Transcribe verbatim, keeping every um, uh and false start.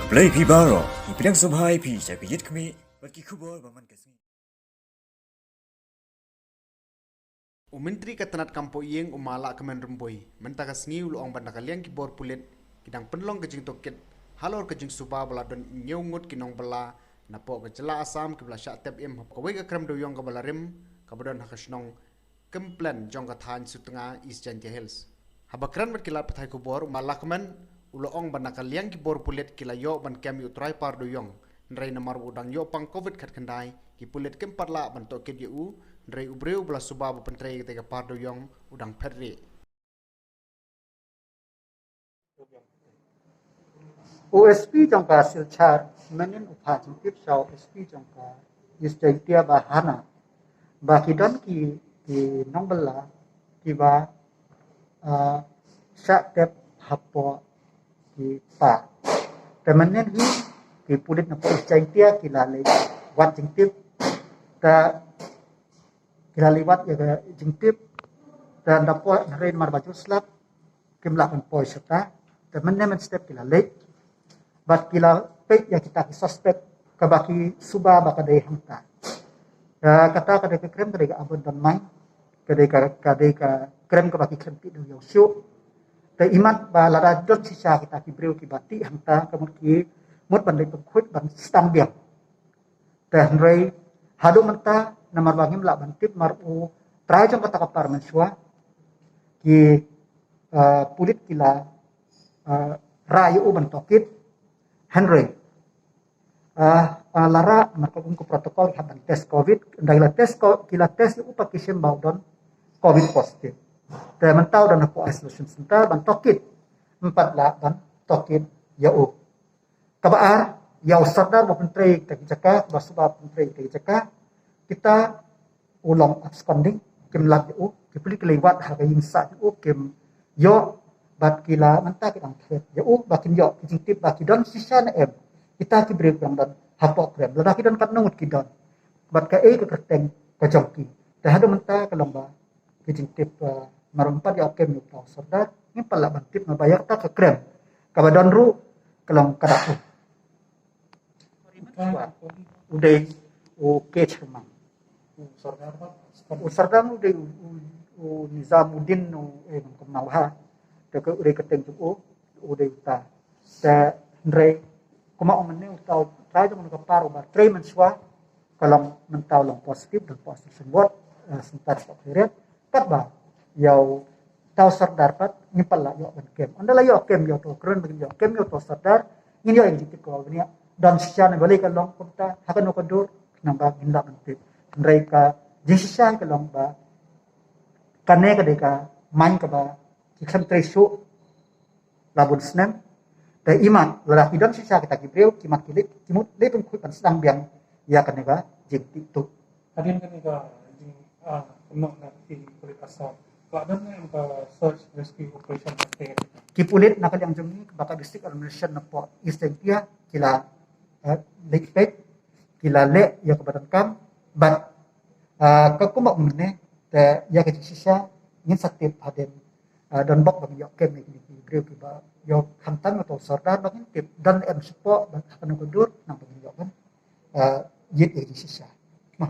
Khublei phi baroh, ngi pdiang sngewbha ïa phi sha ka Ïit Khmih bad ki khubor ba man ka sngi. U Myntri ka tnat kam poh ïing u Ma Lahkmen Rymbui mynta ka sngi u la ong ba na ka liang ki bor pulit ki dang pynlong ka jingtohkit halor ka jingsuba ba la don hynñiew ngut ki nongbylla napoh ka jylla Assam kiba la shah tep im ha kawei ka krem dewïong kaba la rim kaba don ha ka shnong Kemplen jong ka thaiñ Sutnga, East Jaintia Hills. Haba kren bad ki lad pathai khubor, u Ma Lahkmen u la ong ba na ka liang ki bor pulit ki la ïoh ban kem ïa u trai par dewïong, hynrei namar ba u dang ïoh pang covid khatkhyndai, ki pulit kim pat lah ban tohkit ïa u, hynrei u briew ba la suba ba pyntrei ïa katei ka par dewïong u dang phet rieh. U S P jong ka Silchar mynnin u phah jingtip sha u S P jong ka East Jaintia ba hana ba ki don ki, ki nongbylla kiba, ah, shah tep hapoh ki par. Te mynnin hi ki pulit napoh East Jaintia ki la leit wad jingtip, te ki la leit wad ïa ka jingtip, te napoh, hynrei namar ba ju slap kim lah ban poi shata. Te mynne mynstep ki la leit bad ki la peit ïa kita ki suspect kaba ki suba ba ka dei hangta. Ka, kata ka dei ka krem ka dei ka abandon mine, ka dei ka, ka dei ka krem kaba ki khlem tih dewïong shuh. Te imat ba lada don shisha kita ki briew kiba tih hangta, ka mut ki mut ban leit pynkhuid ban sdang biang. Te hynrei haduh mynta namar ba ngim lah ban tip mar u trai jong kata ka par mynshuwa, ki, ah, pulit ki la, ah, rah ïa u ban tohkit. Hynrei, ah, ah, la rah namar ka kum ka protocol ki hap ban test covid, ynda ki la test ko, ki la test ïa u pat ki shim ba u don covid positive. Te mynta u don hapoh isolation center ban tohkit, ym pat lah ban tohkit ïa u. Kaba ar, ïa u sordar ba pyntrei kita ki jaka, ba suba pyntrei kita ki jaka, kita u long absconding, kim lap ïa u, ki pulit ki leit wad ha ka ïing sah jong u, kim ïoh, bad ki la mynta ki dang thep ïa u ba kin ïoh ki jingtip ba ki don shisha ne em kita ki briew ki dang don hapoh krem, lada ki don katno ngut ki don bad kaei ka kyrteng ka jong ki. Te haduh mynta ka long ba ki jingtip, eh, mar ym pat ïoh kem ïa uta u sordar, ngim pat lah ban tip namar ba ïa kata ka krem kaba don ruh ka long ka dak u. U dei u K Sharma. U sordar u dei u, u, u Nizamuddin u, eh, ngam kumno ha. Te ka u dei ka kyrteng jong u, u dei uta. Te hynrei kumba ong mynne uta u trai jong ka par uba trei mynshuwa ka long mynta u long positive, don positive symbol, eh, synta da ka period. Katba ïa uta u sordar pat ngim pat lah ïoh ban kem. Ynda la ïoh kem ïa uta u kren ba ngin ïoh kem ïa uta u sordar, ngin ïoh ïa ka jingtip kaba bniah. Don shisha ne balei ka long kumta, ha kano ka dur, khnang ba ngin lah ban tip. Hynrei ka jingshisha ka long ba kane ka dei ka mine kaba ki khlem trei shuh la bun snem. Te imat lada ki don shisha kita ki briew, ki mat ki leit, ki mut leit pynkhuid ban sdang biang ïa kane ka jingtih tuh. Hadien kane ka jing, ah, kynnoh na ki pulit Assam, ka don ne em ka search rescue operation ka te? Ki pulit na ka liang jong ngi ba ka district administration napoh East Jaintia ki la, eh, leit peit, ki la leh ïa kaba donkam, bad, ah, ka kumba mynne te ïa ka jingshisha ngin sa tip hadien, ah, don bok ba ngin ïoh kem ïa kine ki briew kiba ïoh khamtam ïa uta u sordar ba ngin tip don em shapoh bad ha kano ka dur khnang ba ngin ïoh ban, ah, ïit ïa ka jingshisha.